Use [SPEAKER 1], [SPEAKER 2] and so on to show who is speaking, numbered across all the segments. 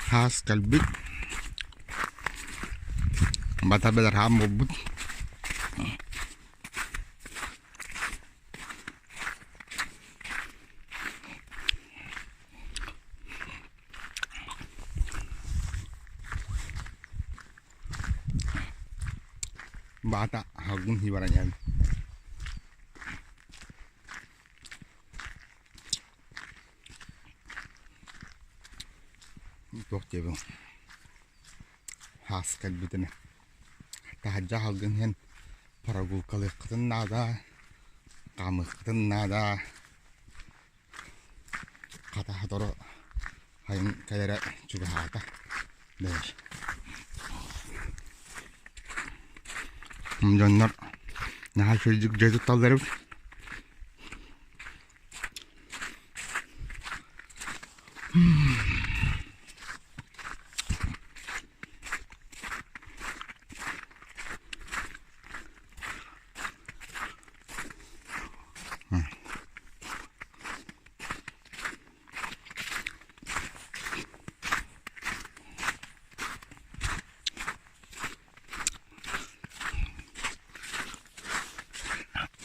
[SPEAKER 1] Хаас кэлбит, бата бэлэр хаан буолбут. Баата аһылгын һии баран иһэн туох диэбин хаас кэлбитинэ таһырдьа аһылгын иһэн прогулкалыаххытын наада, хаамыаххытын наада Хата сотору сайын кэлэрэ чугаһаата дэнэр. Дьоннор наһаа үчүгэйдик дьиэ тутталлар эбит.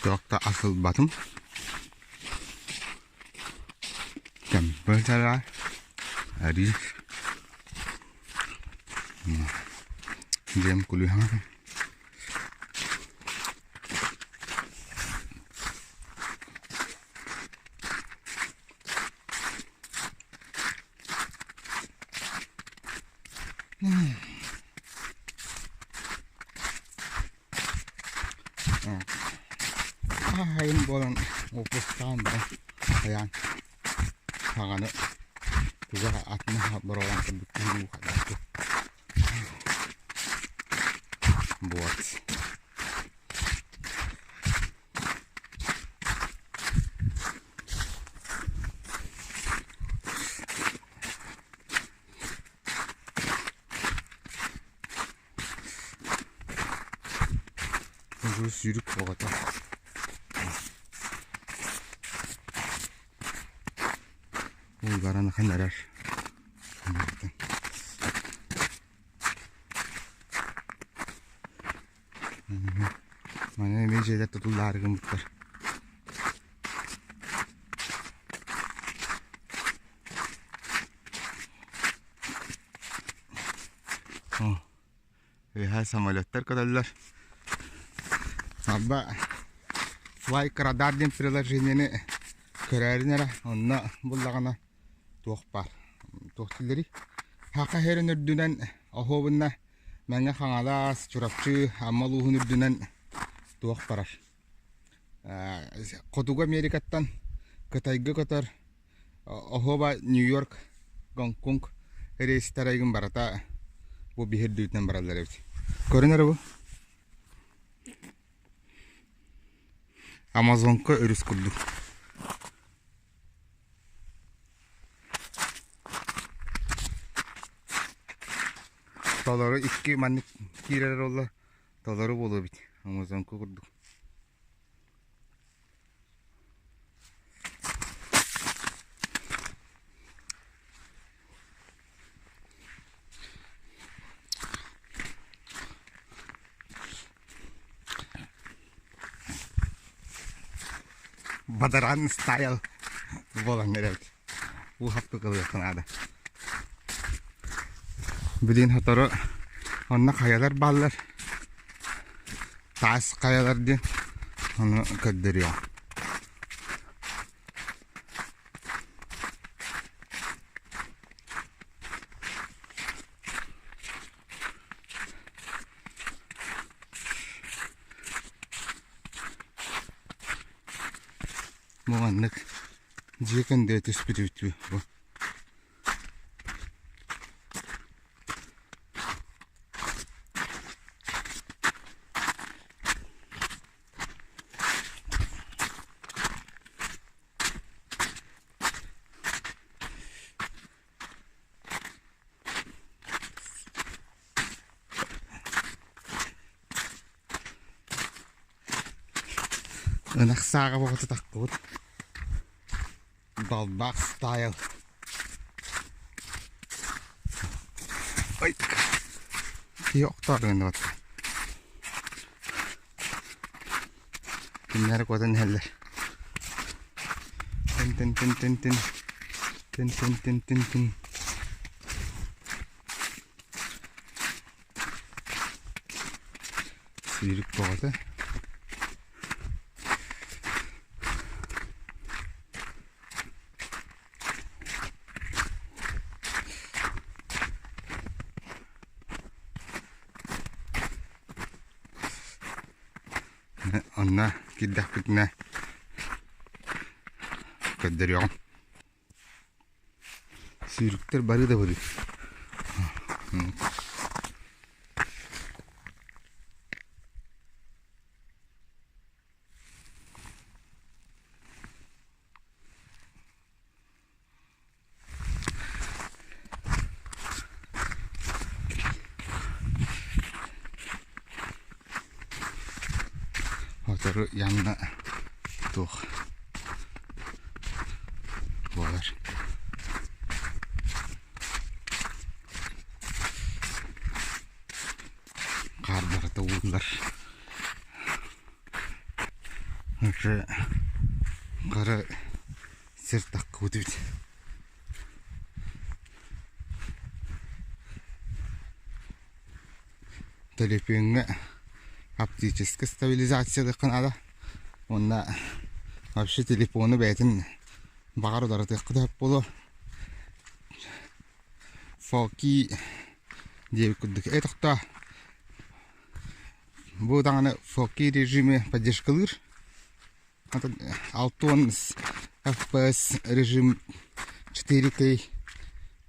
[SPEAKER 1] Туох да асылбатым. Кэмпиэтэра рис дьиэм күлүүһэ. Хаһайын буолан уоппустаан баран хайаан хаҕаны туга атына бороҕон курдук киһи Вот. Бу сүүрүк оҕото. Ууларан ахан эрэр. Маны эмиэ дьиэлэр тутуллаары гыммыттар. Үөһээ самолеттар көтөллөр. Арба Fly Radar диэн приложениены көрөөрүн эрэ, онно буллаҕына туох баар туох дииллэрий Саха сирин үрдүнэн оһуобунна Мэҥэ Хаҥалас, Чурапчы, Амма улууһун үрдүнэн туох барар Хотугу Америкаттан Кытайга көтөр оһуоба Нью-Йорк, Гонконг рейстара игин барыта бу биһир үрдүнэн бараллар эбит. Көрүн эрэ бу. Амазонка өрүс курдук. Толору икки маннык киирэр буолла толору буолуо эбит Амазонка курдук. Бадаран стайл буолан эрэбит. Уу хаппы кылыахха наада. Билигин сотору онно хайалар бааллар. Таас хайалар диэн ону көрдөрүөм. Бу маннык дьиэ кэннигэр түспүт үтүө бу. Ынах сааҕа боҕото таххыбыт. Балбаах стайл. Ой, киһи охтоор гынныбат. Кинилэр куотан иһэллэр. Тин тин тин тин тин тин тин тин тин Сүүрүк бөҕөтө. Онно киирдэхпитинэ көрдөрүөҕүм. Сүүрүктэр бары да бары. Сотору явно туох буолар. Хаар барыта ууллар. Уже хара сир таххыбыт эбит. Төлөпүөҥҥэ оптическай стабилизациялыахха наада уонна вообще телефону бэйэтин баҕар уларытыахха да сөп буолуо. Фоки диэбит курдук. Э тохтоо бу даҕаны фоки режими поддержкалыыр. Алтон FPS режим 4K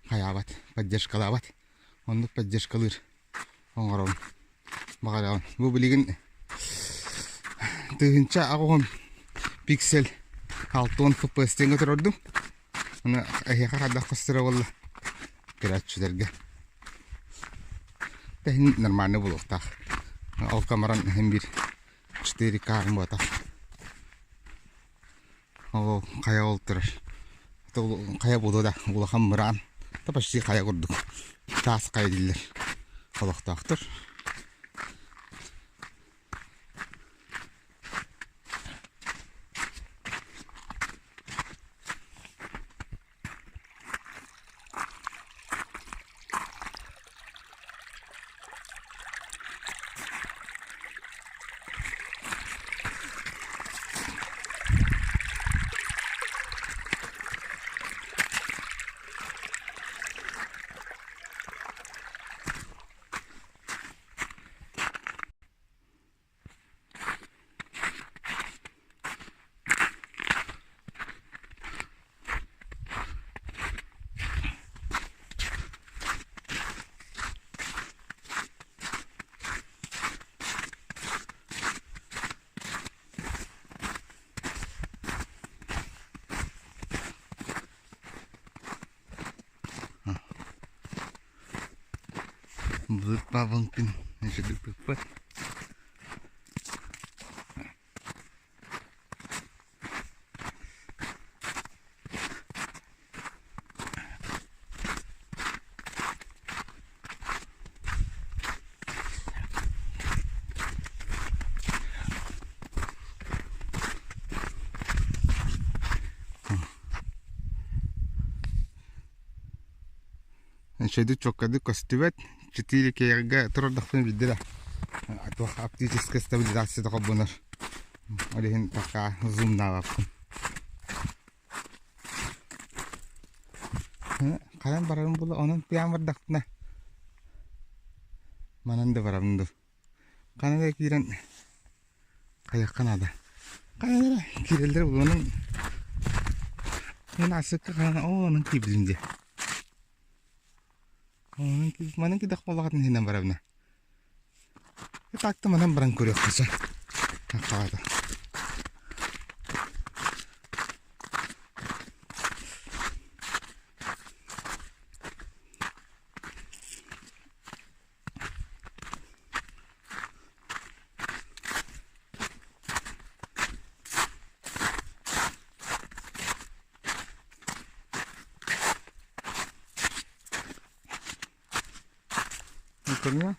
[SPEAKER 1] хайаабат, поддержкалаабат. Оннук поддержкалыыр оҥоробун. Баҕарабын. Бу билигин 1080 пиксель 60 FPS диэҥҥэ турордум. Аны эһиэхэ хайдах көстөрө буолла көрөөччүлэргэ. Тэһин нормально буолуохтаах. Ол камеран иһин биир 4К буотах. Ол хайа ол турар. Хайа буолуо да улахан мыраан. Да почти хайа курдук. Таас хайа дииллэр олохтоохтор. Былыр Павловтыын үчүгэй Үчүгэйдик чуолкайдык көстүбэт, 4К-га турардахпына билдэ да туох оптическай стабилизацията холбонор. Ол иһин пока зумнаабаппын. Хайан барарым була онон тыаан бардахпына манан да барабын дуу. Ханан да киирэн хайыахха наада. Хайа эрэ киирэллэр булуонун Мин асыкка хаана оо онон киирдим дии. Манан кидэх буоллаҕытын иһинэн барабына. Так-то манан баран көрүөххэ сөп. Хаата. Көрүҥ.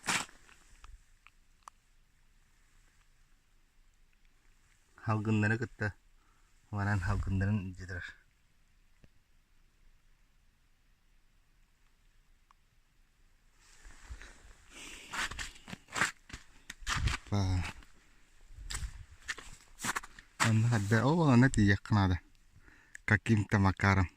[SPEAKER 1] Халгыннары кытта баран халгыннарын илдьэ турар. Онно харда, ол онно тиийиэххэ наада. Каким-то макаром.